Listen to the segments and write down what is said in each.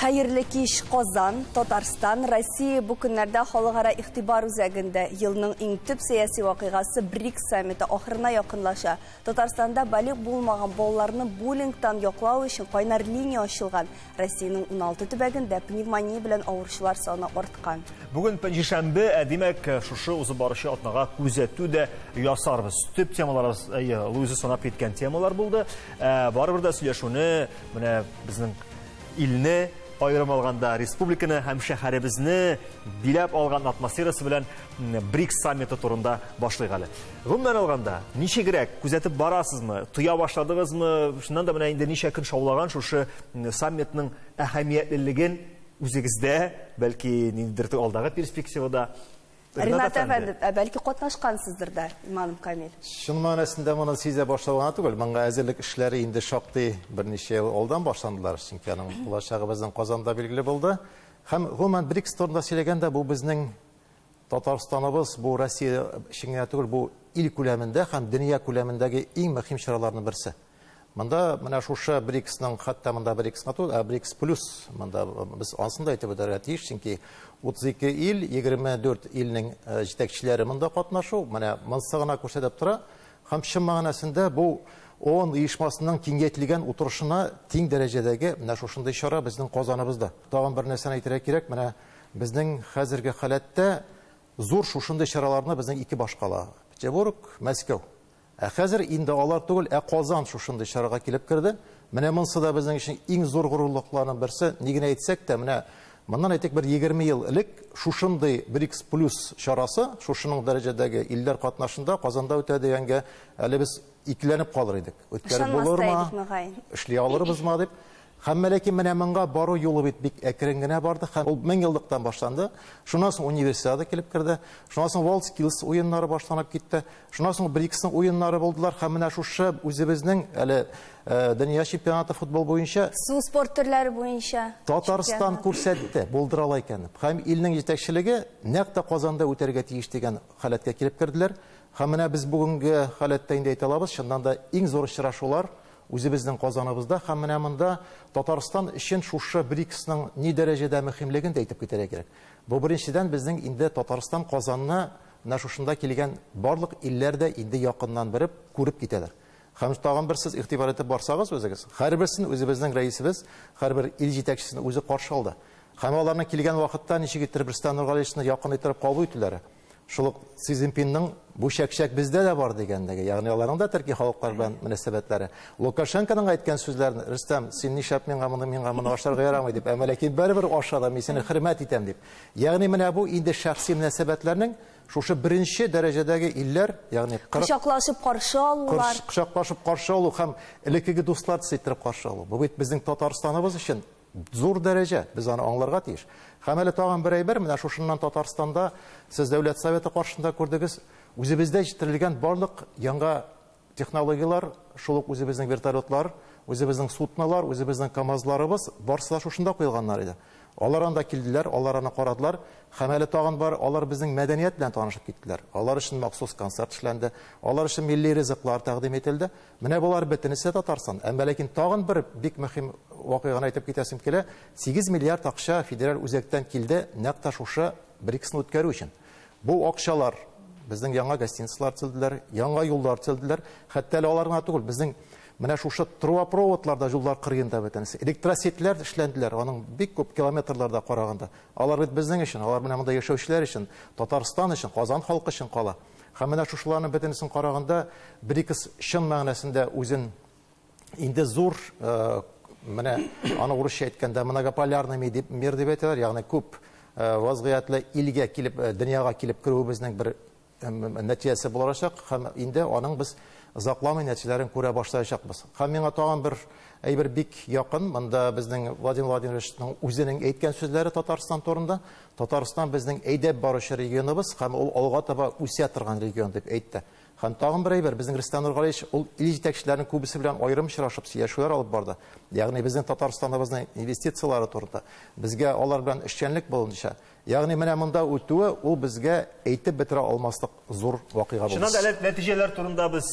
Хәерле кич, Казан, Татарстан, Россия бу көннәрдә халыкара игътибар үзәгендә. Елның иң төп сәяси вакыйгасы БРИКС саммиты ахырына якынлаша. Татарстанда балигъ булмаган балаларны буллингтан яклау өчен кайнар линия ачылган. Россиянең 16 төбәгендә пневмония белән авыручылар саны арткан. Бүген пәнҗешәмбе, ә димәк, шушы узып баручы атнага күзәтү дә ясарбыз. Төп темалар, әйе, Луиза санап киткән темалар булды. Барыбер дә сөйләшүне менә безнең илне аерым алганда республиканы һәм шәһәребезне биләп алган атмосферасы белән БРИКС саммиты турында башлыйк әле. Гомумән алганда, ничегрәк күзәтеп барасызмы? Тоя башладыгызмы? Шуннан да менә инде ничә көн шаулаган шушы саммитның әһәмиятлелеген үзегездә, бәлки ниндидер алдагы перспективада. Ринат әфәнде, ә бәлки катнашкансыздыр да, иманым камил. Чын мәгънәсендә моны сизә башлау гына түгел, моңа әзерлек эшләре инде шактый берничә ел алдан башландылар, чөнки аның булачагы безнең Казанда билгеле булды. Һәм гомумән БРИКС турында сөйләгәндә, бу безнең Татарстаныбыз, бу Россия өчен генә түгел, бу ил күләмендә һәм дөнья күләмендәге иң мөһим чараларның берсе. Монда менә шушы БРИКСның, хәтта монда БРИКС гына түгел, ә БРИКС плюс, монда без анысын да әйтеп үтәргә тиеш, чөнки 32 ил, 24 илнең җитәкчеләре монда катнашу, менә монысы гына күрсәтеп тора. Һәм чын мәгънәсендә бу ООН оешмасының киңәйтелгән утырышына тиң дәрәҗәдәге менә шушындый чара безнең Казаныбызда. Тагын бер нәрсәне әйтергә кирәк, менә безнең хәзерге халәттә зур шушындый чараларны безнең ике башкала, Петербург, Мәскәү. Ә хәзер инде алар түгел, ә Казан шушындый чарага килеп керде. Менә монысы да безнең өчен иң зур горурлыкларның берсе. Ни генә әйтсәк тә, менә моннан әйтик бер 20 ел элек шушындый БРИКС плюс чарасы, шушының дәрәҗәдәге илләр катнашында Казанда үтә дигәнгә әле без икеләнеп калыр идек. Үткәреп булырмы? Эшли алырбызмы дип. Һәм ләкин менә монга бару юлы бит бик әкрен генә барды. Һәм ул 1000 еллыктан башланды. Шуннан соң универсиада килеп керде. Шуннан соң World Skills уеннары башланып китте. Шуннан соң БРИКСның уеннары булдылар. Һәм менә шушы үзебезнең әле дөнья чемпионаты футбол буенча, су спорт төрләре буенча Татарстан күрсәтте, булдыра ала икән. Һәм илнең җитәкчелеге нәкъ тә Казанда үтәргә тиеш дигән халәткә килеп керделәр. Һәм менә без бүгенге халәттә инде әйтә алабыз, чыннан да иң зур очрашулар үзебезнең Казаныбызда һәм менә монда Татарстан өчен шушы БРИКСның ни дәрәҗәдә мөһимлеген дә әйтеп китәргә кирәк. Бу беренчедән безнең инде Татарстан Казанны менә шушында килгән барлык илләр дә инде якыннан белеп, күреп китәләр. Һәм тагын бер сез игътибар итеп барсагыз үзегез, һәрберсен үзебезнең рәисебез, һәрбер ил җитәкчесен үзе каршы алды. Һәм аларның килгән вакытта ничек итеп Рөстәм Нургалиевичны якын итеп кабул итүләре. Шул ук Си Цзиньпинның бу чәкчәк бездә дә бар дигәнлеге, ягъни аларның да төрки халыклар белән мөнәсәбәтләре. Лукашенконың әйткән сүзләрен, Рөстәм, син нишләп миңа моны, миңа моны ашарга ярамый дип, әмма ләкин барыбер ашадым, мин сине хөрмәт итәм дип. Ягъни менә бу инде шәхси мөнәсәбәтләрнең шушы беренче дәрәҗәдәге илләр, ягъни кочаклашып каршы алулар, кочаклашып каршы алу һәм элеккеге дуслар иттереп каршы алу. Бу бит безнең Татарстаныбыз өчен зур дәрәҗә, без аны аңларга тиеш. Һәм әле тагын бер әйбер, менә шушыннан Татарстанда сез Дәүләт Советы каршында күрдегез, үзебездә җиткерелгән барлык яңа технологияләр, шул ук үзебезнең вертолетлар, үзебезнең суднолар, үзебезнең КАМАЗларыбыз барысы да шушында куелганнар иде. Алар анда килделәр, алар аны карадылар. Һәм әле тагын бар, алар безнең мәдәният белән танышып киттеләр. Алар өчен махсус концерт эшләнде, алар өчен милли ризыклар тәкъдим ителде. Менә болар бөтенесе Татарстан. Әмма ләкин тагын бер бик мөһим вакыйганы әйтеп китәсем килә. 8 миллиард акча федераль үзәктән килде нәкъ тә шушы БРИКСны үткәрү өчен. Бу акчалар безнең яңа гостиницалар төзелделәр, яңа юллар төзелделәр. Хәтта әле алар гына түгел, безнең менә шушы трубопроводларда юллар кырыенда бөтенесе. Электросетьләр эшләнделәр, аның бик күп километрларда караганда. Алар бит безнең өчен, алар менә монда яшәүчеләр өчен, Татарстан өчен, Казан халкы өчен кала. Һәм менә шушыларның бөтенесен караганда, БРИКС чын мәгънәсендә үзен инде зур, менә аны урысча әйткәндә многополярный мир дип әйтәләр, ягъни күп вазгыятьле илгә килеп, дөньяга килеп керүебезнең бер нәтиҗәсе булачак һәм инде аның без озакламый нәтиҗәләрен күрә башлаячакбыз. Һәм миңа тагын бер әйбер бик якын, монда безнең Владимир Владимировичның үзенең әйткән сүзләре Татарстан турында. Татарстан безнең әйдәп баручы регионыбыз һәм ул алга таба үсә торган регион дип әйтте. Һәм тагын бер әйбер, безнең Рөстәм Нургалиевич ул ил җитәкчеләренең күбесе белән аерым очрашып сөйләшүләр алып барды. Ягъни безнең Татарстаныбызның инвестицияләре турында, безгә алар белән эшчәнлек буенча. Ягъни менә монда үтүе ул безгә әйтеп бетерә алмаслык зур вакыйга булды. Чыннан да әле нәтиҗәләр турында без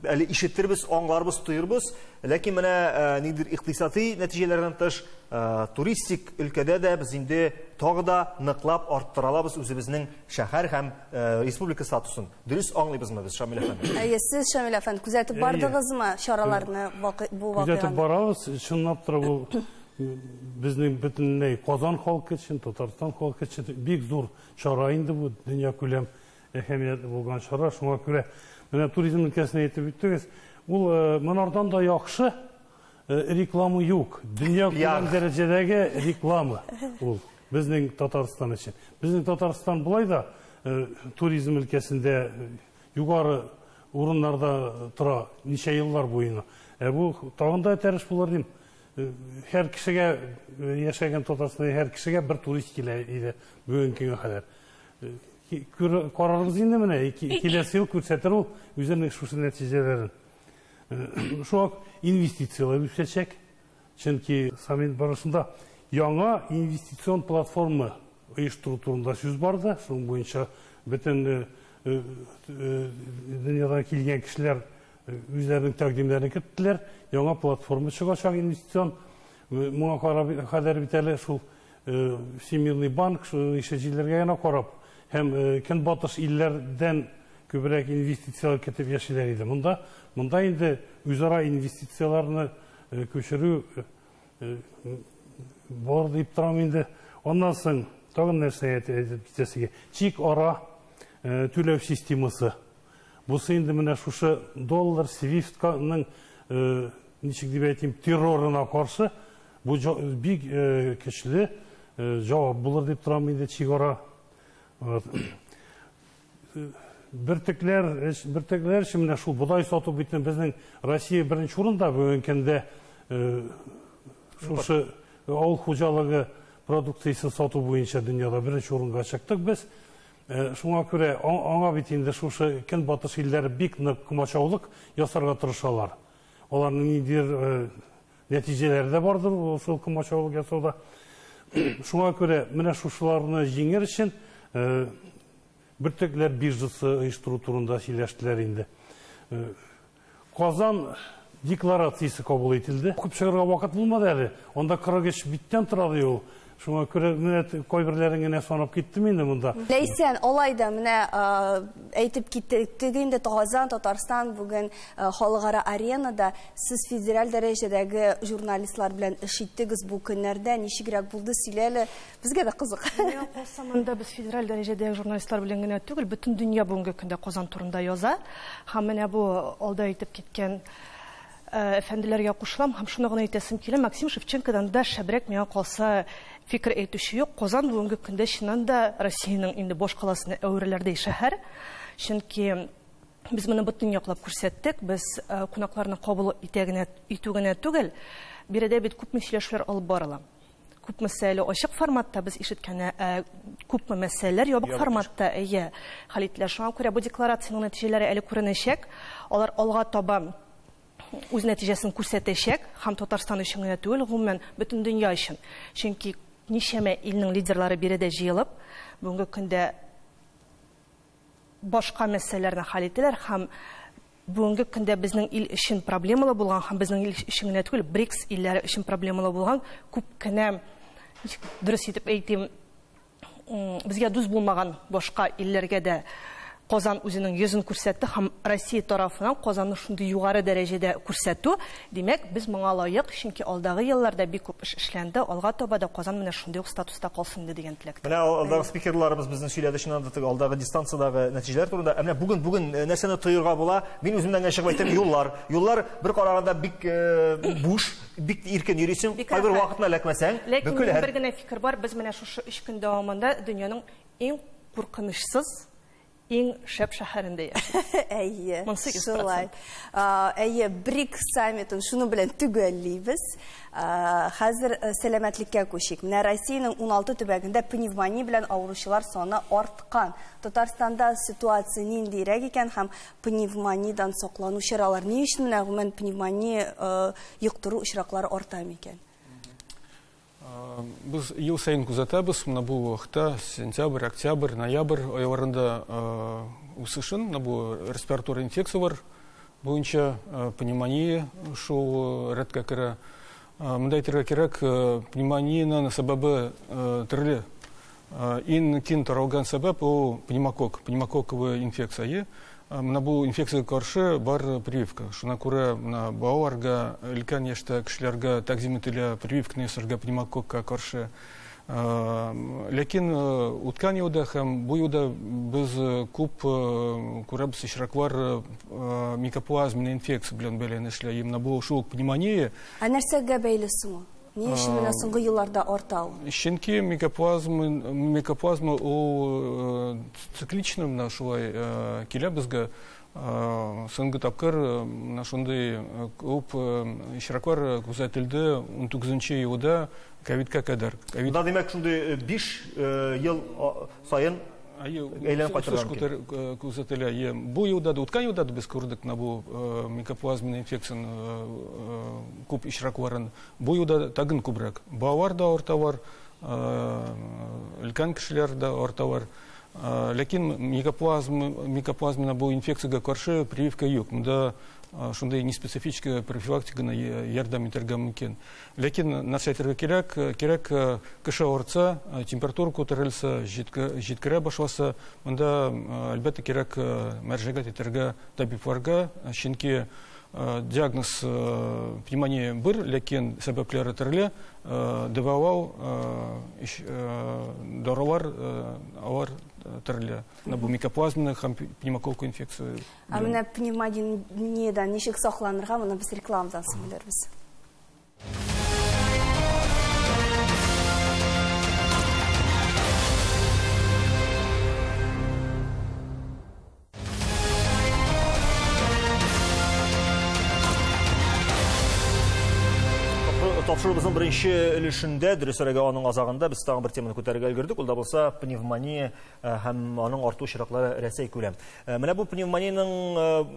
әле ишетербез, аңларбыз, тоербыз. Ләкин менә ниндидер икътисади нәтиҗәләрдән тыш, туристик өлкәдә дә без инде тагы да ныклап арттыра алабыз үзебезнең шәһәр һәм республика статусын. Дөрес аңлыйбызмы без, Шамил әфәнде? Әйе, сез, Шамил әфәнде, күзәтеп бардыгызмы чараларны, бу вакыйганы? Күзәтеп барабыз, чынлап тора бу безнең бөтенләй Казан халкы өчен, Татарстан халкы өчен бик зур чара инде бу, дөнья күләм әһәмиятле булган чара. Шуңа күрә менә туризм өлкәсен әйтеп үттегез. Ул монардан да яхшы реклама юк. Дөнья күләм дәрәҗәдәге реклама ул безнең Татарстан өчен. Безнең Татарстан болай да туризм өлкәсендә югары урыннарда тора ничә еллар буена. Бу тагын да этәреш булыр дим. Һәр кешегә яшәгән Татарстанда һәр кешегә бер турист килә иде бүгенге көнгә кадәр. Карарбыз инде менә, киләсе ел күрсәтер ул үзенең шушы нәтиҗәләрен. Шуңа инвестицияләр үсәчәк, чөнки саммит барышында яңа инвестицион платформа оештыру турында сүз барды. Шуның буенча бөтен дөньядан килгән кешеләр үзләренең тәкъдимнәрен керттеләр. Яңа платформа чыгачак инвестицион. Моңа карап кадәр бит әле шул Всемирный банк шул ише җирләргә генә карап һәм көнбатыш илләрдән күбрәк инвестицияләр кертеп яшиләр иде. Монда инде үзара инвестицияләрне күчерү бар дип торам инде. Аннан соң тагын нәрсә әйтеп китәсеге? Чик ара түләү системасы. Бусы инде менә шушы доллар, свифтканың, ничек дип әйтим, террорына каршы бу бик көчле җавап булыр дип торам инде чик ара. Бөртекләр өчен менә шул бодай сату бит безнең Россия беренче урында бүгенге көндә шушы авыл хуҗалыгы продукциясен сату буенча дөньяда беренче урынга чыктык без. Шуңа күрә аңа бит инде шушы көнбатыш илләре бик нык комачаулык ясарга тырышалар. Аларның ниндидер нәтиҗәләре дә бардыр шул комачаулык ясауда. Шуңа күрә менә шушыларны җиңер өчен бөртекләр биржасы оештыру турында сөйләштеләр инде. Казан декларациясе кабул ителде. Күп чыгарга вакыт булмады әле. Анда 43 биттән тора ди ул. Шуңа күрә менә кайберләрен генә санап киттем инде монда. Ләйсән, алай да менә әйтеп киттек инде Казан, Татарстан бүген халыкара аренада сез федераль дәрәҗәдәге журналистлар белән эш иттегез бу көннәрдә. Ничегрәк булды, сөйлә әле, безгә дә кызык. Миңа калса, монда без федераль дәрәҗәдәге журналистлар белән генә түгел, бөтен дөнья бүгенге көндә Казан турында яза. Һәм менә бу алда әйтеп киткән әфәнделәргә кушылам һәм шуны гына әйтәсем килә, Максим Шевченкодан да шәбрәк миңа калса фикер әйтүче юк. Казан бүгенге көндә чыннан да Россиянең инде баш каласына әверелердәй шәһәр. Чөнки без моны бөтен яклап күрсәттек, без кунакларны кабул итү генә түгел, биредә бит күпме сөйләшүләр алып барыла. Күп мәсьәлә ачык форматта без ишеткән, күпме мәсьәләләр ябык форматта, әйе, хәл ителә. Шуңа күрә бу декларациянең нәтиҗәләре әле күренәчәк. Алар алга таба үз нәтиҗәсен күрсәтәчәк һәм Татарстан өчен генә түгел, гомумән бөтен дөнья өчен. Чөнки ничәмә илнең лидерлары биредә җыелып, бүгенге көндә башка мәсьәләләрне хәл итәләр һәм бүгенге көндә безнең ил өчен проблемалы булган һәм безнең ил өчен генә түгел, БРИКС илләре өчен проблемалы булган күп кенә, ничек дөрес итеп әйтим, безгә дус булмаган башка илләргә дә Казан үзенең йөзен күрсәтте һәм Россия тарафыннан Казанны шундый югары дәрәҗәдә күрсәтү, димәк, без моңа лаек, чөнки алдагы елларда бик күп эш эшләнде, алга таба да Казан менә шундый ук статуста калсын инде дигән теләктә. Менә алдагы спикерларыбыз безнең сөйләде, чыннан да теге алдагы дистанциядагы нәтиҗәләр турында. Ә менә бүген нәрсәне тоерга була? Мин үземнән генә чыгып әйтәм, юллар. Юллар бер караганда бик буш, бик иркен йөрисең, кайбер вакытны эләкмәсәң, Ләкин бер генә фикер бар, без менә шушы 3 көн дәвамында дөньяның иң куркынычсыз, иң шәп шәһәрендә яшибез. Әйе, шулай. Әйе, БРИКС саммитын шуның белән төгәллибез. Хәзер сәламәтлеккә күчик. Менә Россиянең 16 төбәгендә пневмония белән авыручылар саны арткан. Татарстанда ситуация ниндирәк икән һәм пневмониядән саклану чаралары ни өчен менә гомумән пневмония йоктыру очраклары арта микән? Без ел сайын күзәтәбез, менә бу вакытта сентябрь, октябрь, ноябрь айларында үсешен, менә бу респиратор инфекцияләр буенча пневмония шул рәткә керә. Монда әйтергә кирәк, пневмониянең сәбәбе төрле. Иң киң таралган сәбәп ул пневмококк, пневмококковая инфекция. Менә бу инфекциягә каршы бар прививка. Шуңа күрә менә балаларга, өлкән яшьтә кешеләргә тәкъдим ителә прививканы ясарга пневмококкка каршы. Ләкин үткән елда һәм бу елда без күп күрәбез очраклар микоплазменный инфекция белән бәйләнешле. Менә бу шул пневмония. Ә нәрсәгә бәйле соң ул? Ни өчен менә соңгы елларда арта ул? Чөнки микоплазма ул циклично менә шулай килә безгә. Соңгы тапкыр менә шундый күп очраклар күзәтелде 19 елда ковидка кадәр. Монда димәк шундый 5 ел саен әйләнеп кайтырга мөмкин. Күзәтелә. Бу елда да, үткән елда да без күрдек менә бу микоплазменный инфекцияның күп очракларын. Бу елда тагын күбрәк. Балалар да арталар, өлкән кешеләр дә арталар. Ләкин микоплазмина бу инфекциягә каршы прививка юк. Монда шундый неспецифическая профилактиканы ярдәм итәргә мөмкин. Ләкин нәрсә әйтергә кирәк, кирәк кеше авыртса, температура күтәрелсә, җиткерә башласа, монда әлбәттә кирәк мөрәҗәгать итәргә табибларга, чөнки диагноз пневмония бер, ләкин сәбәпләре төрле, дәвалау дарулар алар төрле. Менә бу микоплазманы һәм пневмококк инфекция. Ә менә пневмониядән ничек сакланырга, моны без рекламадан соң белербез. Тапшыруыбызның беренче өлешендә, дөресрәге аның азагында без тагын бер теманы күтәрергә өлгердек. Ул да булса пневмония һәм аның арту очраклары Рәсәй күләм. Менә бу пневмониянең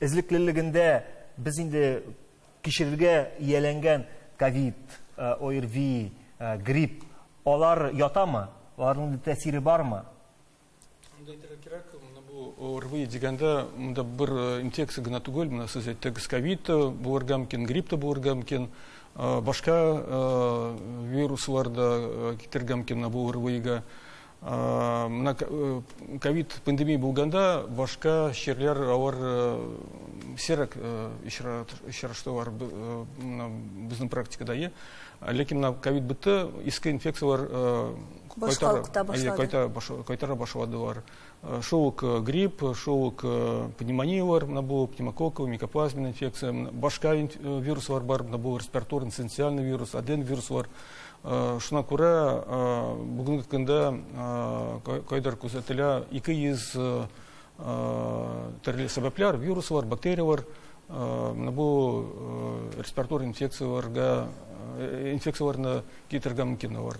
эзлеклелегендә без инде кичерергә ияләнгән ковид, ОРВИ, грипп, алар ятамы? Аларның тәэсире бармы? Монда әйтергә кирәк, менә бу ОРВИ дигәндә, монда бер инфекция генә түгел, менә сез әйттегез, ковид та булырга мөмкин, грипп та булырга мөмкин, башка вируслар да китерергә мөмкин менә бу ОРВИга. Менә ковид пандемия булганда башка чирләр алар сирәк очраштылар безнең практикада. Ләкин менә ковид бетте, иске инфекцияләр кайтара башладылар. Шул ук грипп, шул ук пневмониялар, менә бу пневмококковая, микоплазменная инфекция, башка вируслар бар, менә бу респираторный синцитиальный вирус, аденовируслар. Шуңа күрә бүгенге көндә кайдыр күзәтелә 200 төрле сәбәпләр, вируслар, бактериялар, менә бу респиратор инфекцияларны китерергә мөмкин алар.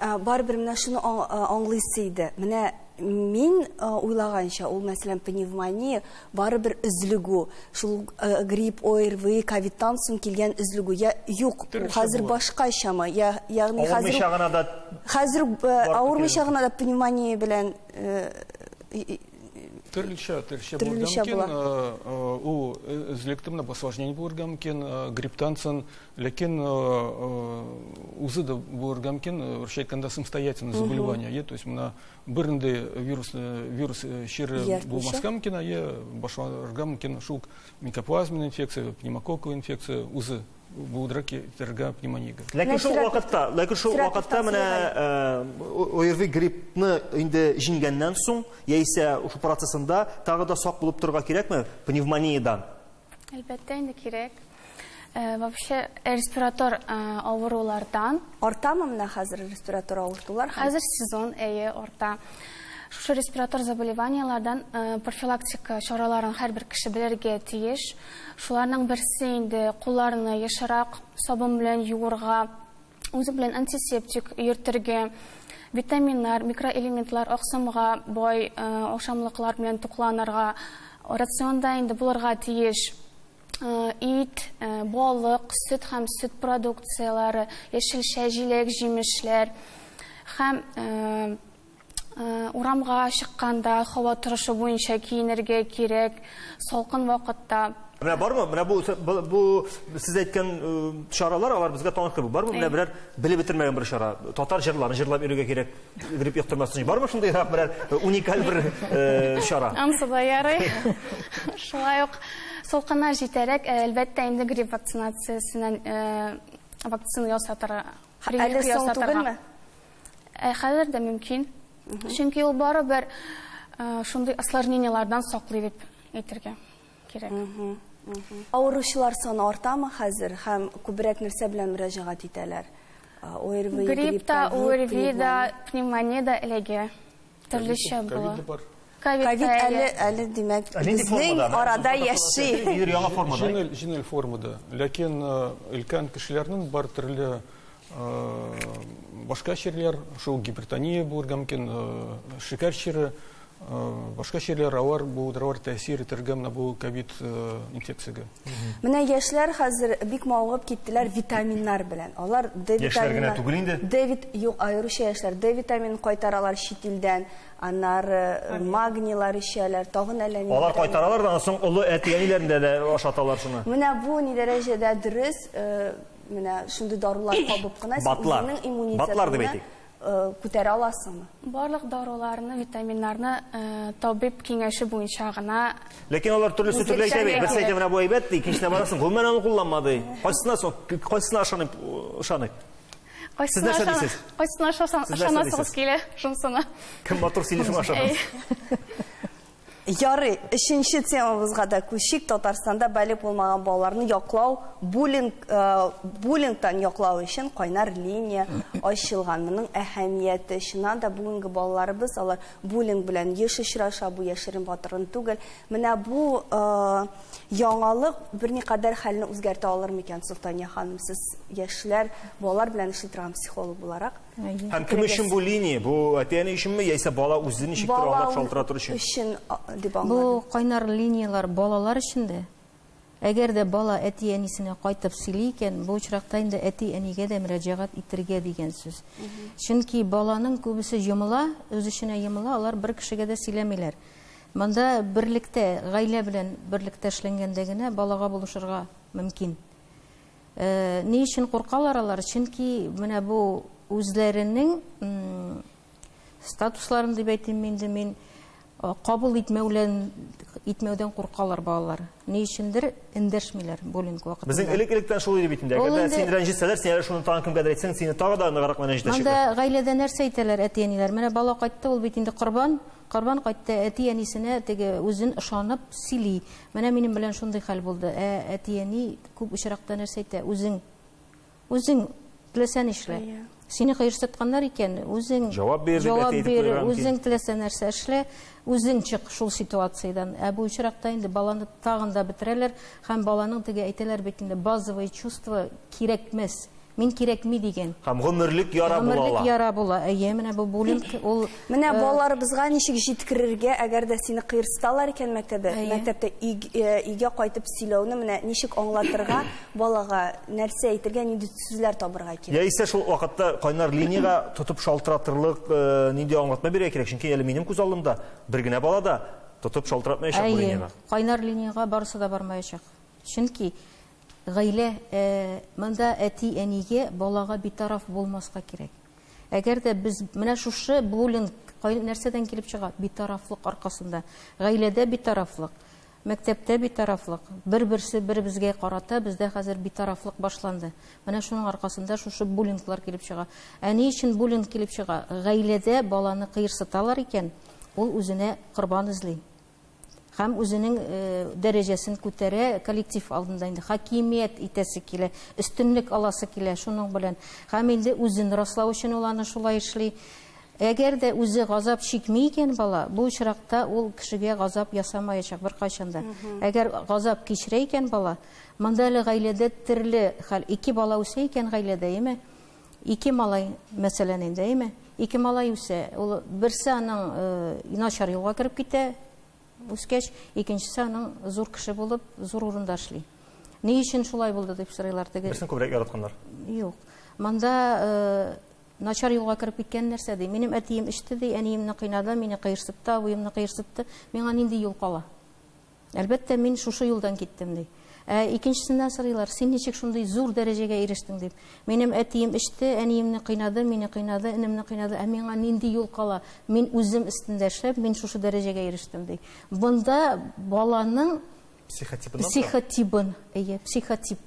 Барыбер менә шуны аңлыйсы иде. Менә мин уйлаганча, ул мәсәлән пневмония барыбер өзлегү, шул грипп, ОРВИ, ковидтан соң килгән өзлегү. Я юк, хәзер башкачамы? Ягъни хәзер авырмыйча гына да пневмония белән Төрлечә булырга мөмкин, ул өзлекте менә осложнение булырга мөмкин, грипптан соң, ләкин үзе дә булырга мөмкин, русча әйткәндә, самостоятельное заболевание, то есть менә бернинди вирус чире булмаска мөмкин, башларга мөмкин шул микоплазменная инфекция, пневмококковая инфекция, үзе булдыра китерергә пневмониягә. Ләкин шул вакытта менә ОРВИ гриппны инде җиңгәннән соң, яисә шул процессында тагы да сак булып торырга кирәкме пневмониядән? Әлбәттә инде кирәк. Вообще респиратор авырулардан артамы менә хәзер респиратор авыртулар? Хәзер сезон әйе арта. Шушы респиратор заболеваниеләрдән профилактика чараларын һәрбер кеше белергә тиеш. Шуларның берсе инде кулларны ешрак сабын белән юырга, үзе белән антисептик йөртергә, витаминнар, микроэлементлар, аксымга бай ашамлыклар белән тукланырга, рационда инде булырга тиеш ит, балык, сөт һәм сөт продукцияләре, яшелчә, җиләк, җимешләр һәм урамга чыкканда һава торышы буенча киенергә кирәк, салкын вакытта. Менә бармы? Менә бу сез әйткән чаралар, алар безгә таныш кебек. Бармы менә берәр белеп бетермәгән бер чара? Татар җырларын җырлап йөрергә кирәк, грипп йоктырмасын өчен. Бармы шундыйрак берәр уникаль бер чара? Ансы да ярый. Шулай ук салкыннар җитәрәк, әлбәттә, инде грипп вакцинациясеннән вакцина ясатырга. Әле соң түгелме? Хәзер дә мөмкин. Чөнки ул барыбер шундый осложнениелардан саклый дип әйтергә кирәк. Авыручылар саны артамы хәзер һәм күбрәк нәрсә белән мөрәҗәгать итәләр? ОРВИ, грипп та, ОРВИ да, пневмония да эләгә. Төрлечә була. Ковид әле димәк, безнең арада яши. Яңа формада. Җиңел формада. Ләкин өлкән кешеләрнең бар төрле башка чирләр, шул гипертония булырга мөмкин, шикәр чире, башка чирләр, алар бу дарулар тәэсир итәргә менә бу ковид инфекциягә. Менә яшьләр хәзер бик мавыгып киттеләр витаминнар белән. Алар Д витамины. Яшьләр генә түгел инде. Д юк, аеруча яшьләр Д витаминын кайтаралар чит илдән, аннары магнийлар эчәләр, тагын әллә ни. Алар кайтаралар да, соң олы әти-әниләрендә дә ашаталар шуны. Менә бу ни дәрәҗәдә дөрес, менә шундый дарулар кабып кына үзеңнең иммунитетыңны күтәрә аласыңмы? Барлык даруларны, витаминнарны табиб киңәше буенча гына. Ләкин алар төрлесе төрле әйтә бит. Берсе әйтә, менә бу әйбәт, ди, икенчесенә барасың, гомумән аны кулланма, ди. Кайсысына соң, кайсысына ышаныйк? Сез нәрсә дисез? Кайсысына ышанасыгыз килә, шунысына. Кем матур сөйли, шуңа ышанабыз. Ярый, өченче темабызга да күчик. Татарстанда балигъ булмаган балаларны яклау, буллингтан яклау өчен кайнар линия ачылган. Моның әһәмияте чыннан да бүгенге балаларыбыз алар буллинг белән еш очраша, бу яшерен батырын түгел. Менә бу яңалык берникадәр хәлне үзгәртә алыр микән, Солтания ханым? Сез яшьләр, балалар белән эшли торган психолог буларак. Һәм кем өчен бу линия? Бу әти-әни өченме, яисә бала үзе ничектер аңлап шалтыратыр өчен? Бу кайнар линиялар балалар өчен дә. Әгәр дә бала әти-әнисенә кайтып сөйли икән, бу очракта инде әти-әнигә дә мөрәҗәгать итергә дигән сүз. Чөнки баланың күбесе йомыла, үз эченә йомыла, алар бер кешегә дә сөйләмиләр. Монда берлектә, гаилә белән берлектә эшләнгәндә генә балага булышырга мөмкин. Ни өчен куркалар алар? Чөнки менә бу үзләренең статусларын дип әйтим инде мин, кабул итмәүдән куркалар балалар. Ни өчендер эндәшмиләр буллинг вакытында. Безнең элек-электән шул иде бит инде. Әгәр дә син рәнҗетсәләр, син әле шуны тагын кемгәдер әйтсәң, сине тагы да ныграк рәнҗетәчәкләр. Монда гаиләдә нәрсә әйтәләр әти-әниләр? Менә бала кайтты, ул бит инде корбан. Корбан кайтты, әти-әнисенә теге үзен ышанып сөйли. Менә минем белән шундый хәл булды. Ә әти-әни күп очракта нәрсә әйтә? Үзең теләсә нишлә. Сине кыерсытканнар икән, үзең җавап бир, үзең теләсә нәрсә эшлә, үзең чык шул ситуациядән. Ә бу очракта инде баланы тагын да бетерәләр һәм баланың теге әйтәләр бит инде базовые чувства кирәкмәс. Мин кирәкми дигән. Һәм гомерлек яра була. Гомерлек яра була. Әйе, менә бу буллинг ул. Менә балаларыбызга ничек җиткерергә, әгәр дә сине кыерсыталар икән мәктәптә, мәктәптә өйгә кайтып сөйләүне менә ничек аңлатырга балага, нәрсә әйтергә, нинди сүзләр табырга кирәк? Яисә шул вакытта кайнар линиягә тотып шалтыратырлык нинди аңлатма бирергә кирәк? Чөнки әле минем күз алдымда бер генә бала да тотып шалтыратмаячак бу линиягә. Кайнар линиягә барысы да бармаячак. Чөнки гаилә, монда әти-әнигә балага битараф булмаска кирәк. Әгәр дә без менә шушы буллинг нәрсәдән килеп чыга? Битарафлык аркасында. Гаиләдә битарафлык, мәктәптә битарафлык, бер-берсе бер-безгә карата бездә хәзер битарафлык башланды. Менә шуның аркасында шушы буллинглар килеп чыга. Ә ни өчен буллинг килеп чыга? Гаиләдә баланы кыерсыталар икән, ул үзенә корбан эзли. Һәм үзенең дәрәҗәсен күтәрә коллектив алдында инде хакимият итәсе килә, өстенлек аласы килә шуның белән. Һәм инде үзен раслау өчен ул аны шулай эшли. Әгәр дә үзе газап чикми икән бала, бу очракта ул кешегә газап ясамаячак беркайчан да. Әгәр газап кичерә икән бала, монда әле гаиләдә төрле хәл. Ике бала үсә икән гаиләдә, әйеме? Ике малай, мәсәлән, инде, әйеме? Ике малай үсә, ул берсе аның начар юлга кереп китә, үскәч, икенчесе аның зур кеше булып, зур урында эшли. Ни өчен шулай булды дип сорыйлар теге. Берсен күбрәк яратканнар. Юк. Монда начар юлга кереп киткән нәрсә ди. Минем әтием эчте ди, әниемне кыйнады, мине кыерсытты, абыемны кыерсытты. Миңа нинди юл кала? Әлбәттә, мин шушы юлдан киттем ди. Икенчесеннән сорыйлар, син ничек шундый зур дәрәҗәгә ирештең дип. Минем әтием эчте, әниемне кыйнады, мине кыйнады, энемне кыйнады. Ә миңа нинди юл кала? Мин үзем өстендә эшләп, мин шушы дәрәҗәгә ирештем ди. Бында баланың психотибын, әйе, психотип.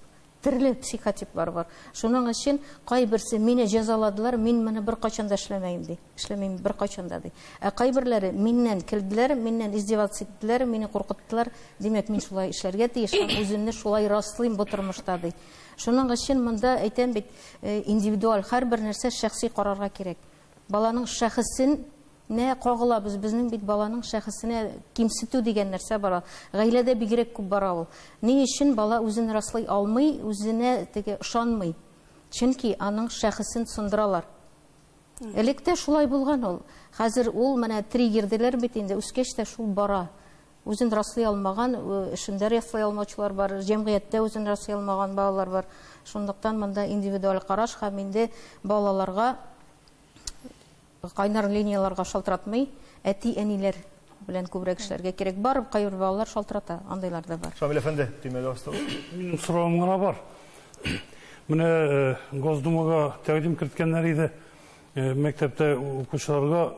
Төрле психотиплар бар. Шуның өчен кайберсе мине җәзаладылар, мин моны беркайчан да эшләмәйм ди. Эшләмәйм беркайчан да ди. Ә кайберләре миннән көлделәр, миннән издеваться иттеләр, мине куркыттылар. Димәк, мин шулай эшләргә тиеш, үземне шулай раслыйм бу тормышта ди. Шуның өчен монда әйтәм бит, индивидуаль һәрбер нәрсә шәхси карарга кирәк. Баланың шәхесен не кагылабыз, безнең бит баланың шәхесенә кимсетү дигән нәрсә бар. Гаиләдә бигрәк күп бара ул. Ни өчен бала үзен раслый алмый, үзенә теге ышанмый? Чөнки аның шәхесен сындыралар. Элек тә шулай булган ул. Хәзер ул менә триггерделәр бит инде, үскәч тә шул бара. Үзен раслый алмаган, эшендә раслый алмаучылар бар, җәмгыятьтә үзен раслый алмаган балалар бар. Шунлыктан монда индивидуаль караш һәм инде балаларга кайнар линияларга шалтыратмый, әти-әниләр белән күбрәк эшләргә кирәк. Бар, кайбер балалар шалтырата, андыйлар да бар. Шамил әфәнде, төймәгә бастыгыз. Минем соравым гына бар. Менә Госдумага тәкъдим керткәннәр иде. Мәктәптә укучыларга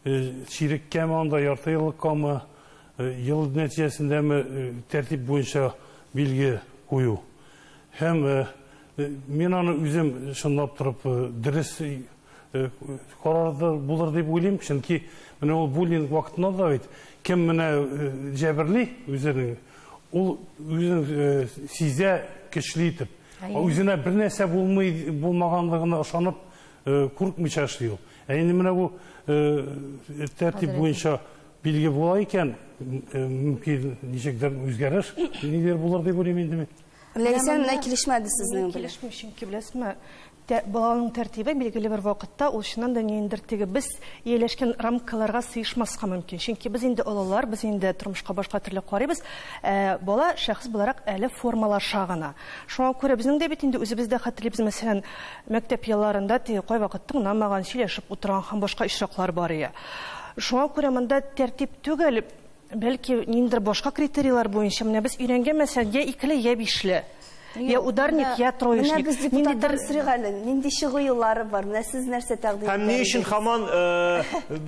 чиреккәме анда, ярты еллыккамы, ел нәтиҗәсендәме тәртип буенча билге кую. Һәм мин аны үзем чынлап торып дөрес карарда булыр дип уйлыйм, чөнки менә ул буллинг вакытында да бит кем менә җәберли үзенең, ул үзен сизә көчле итеп, үзенә бер нәрсә булмый булмаганлыгына ышанып куркмыйча эшли ул. Ә инде менә бу тәртип буенча билге була икән, мөмкин ничектер үзгәреш, нидер булыр дип уйлыйм инде мин. Ләйсән менә килешмәде сезнең белән. Килешмим, чөнки беләсезме, баланың тәртибе билгеле бер вакытта ул чыннан да ниндидер теге без ияләшкән рамкаларга сыешмаска мөмкин. Чөнки без инде олылар, без инде тормышка башка төрле карыйбыз. Бала шәхес буларак әле формалаша гына. Шуңа күрә безнең дә бит инде үзебез дә хәтерлибез, мәсәлән, мәктәп елларында теге кайвакыт тыңламаган, сөйләшеп утырган һәм башка очраклар бар иде. Шуңа күрә монда тәртип түгел, бәлки ниндидер башка критерийлар буенча менә без өйрәнгән, мәсәлән, я икеле, я бишле. Я ударник, я троечник. Менә без депутаттар сорыйк әле, нинди чыгу юллары бар? Менә сез нәрсә тәкъдим Һәм ни өчен һаман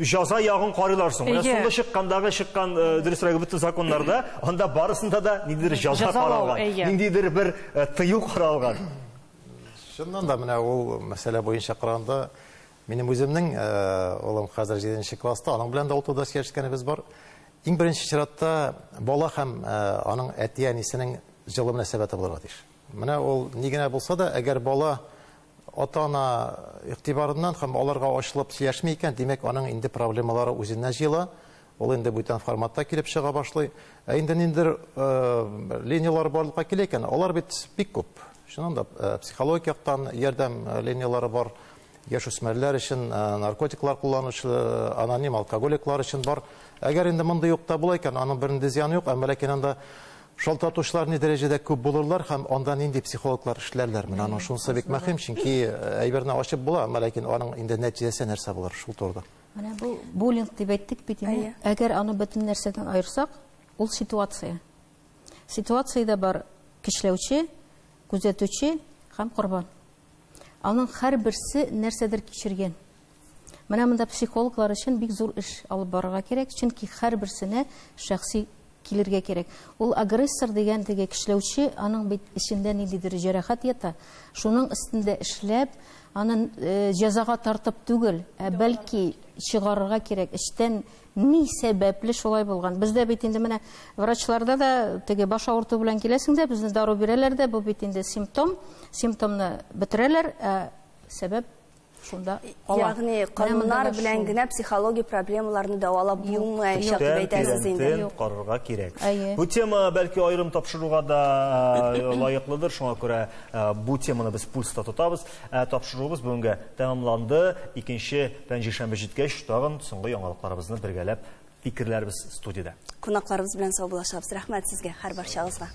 җәза ягын карыйлар соң? Менә соңгы чыккандагы чыккан дөресрәге бөтен законнарда, анда барысында да ниндидер җәза каралган, ниндидер бер тыю каралган. Чыннан да менә ул мәсьәлә буенча караганда, минем үземнең улым хәзер 7 класста, аның белән дә ул турыда сөйләшкәнебез бар. Иң беренче чиратта бала һәм аның әти-әнисенең җылы мөнәсәбәте булырга тиеш. Менә ул ни генә булса да, әгәр бала ата-ана игътибарыннан һәм аларга ачылып сөйләшми икән, димәк, аның инде проблемалары үзенә җыела, ул инде бүтән форматта килеп чыга башлый. Ә инде ниндидер линиялар барлыкка килә икән, алар бит бик күп. Чыннан да психологик яктан ярдәм линиялары бар, яшүсмерләр өчен, наркотиклар кулланучы, аноним алкоголиклар өчен бар. Әгәр инде мондый юк та була икән, аның бернинди зыяны юк, әмма ләкин анда шалтыратучылар ни дәрәҗәдә күп булырлар һәм анда нинди психологлар эшләрләр. Менә аның шунысы бик мөһим, чөнки әйберне ачып була, әмма ләкин аның инде нәтиҗәсе нәрсә булыр шул турыда. Менә бу буллинг дип әйттек бит инде. Әгәр аны бөтен нәрсәдән аерсак, ул ситуация. Ситуациядә бар көчләүче, күзәтүче һәм корбан. Аның һәрберсе нәрсәдер кичергән. Менә монда психологлар өчен бик зур эш алып барырга кирәк, чөнки һәрберсенә шәхси килергә кирәк. Ул агрессор дигән теге көчләүче, аның бит эчендә ниндидер җәрәхәт ята. Шуның өстендә эшләп, аны җәзага тартып түгел, ә бәлки чыгарырга кирәк. Эчтән ни сәбәпле шулай булган. Бездә бит инде менә врачларда да теге баш авырту белән киләсең дә, безне дару бирәләр дә, бу бит инде симптом, симптомны бетерәләр, ә сәбәп шунда кала. Ягъни кануннар белән генә психологик проблемаларны дәвалап булмаячак дип әйтәсез инде. Карарга кирәк. Бу тема бәлки аерым тапшыруга да лаеклыдыр, шуңа күрә бу теманы без пульста тотабыз. Тапшыруыбыз бүгенгә тәмамланды. Икенче пәнҗешәмбе җиткәч, тагын соңгы яңалыкларыбызны бергәләп фикерләрбез студиядә. Кунакларыбыз белән саубуллашабыз. Рәхмәт сезгә, һәрбарчагызга.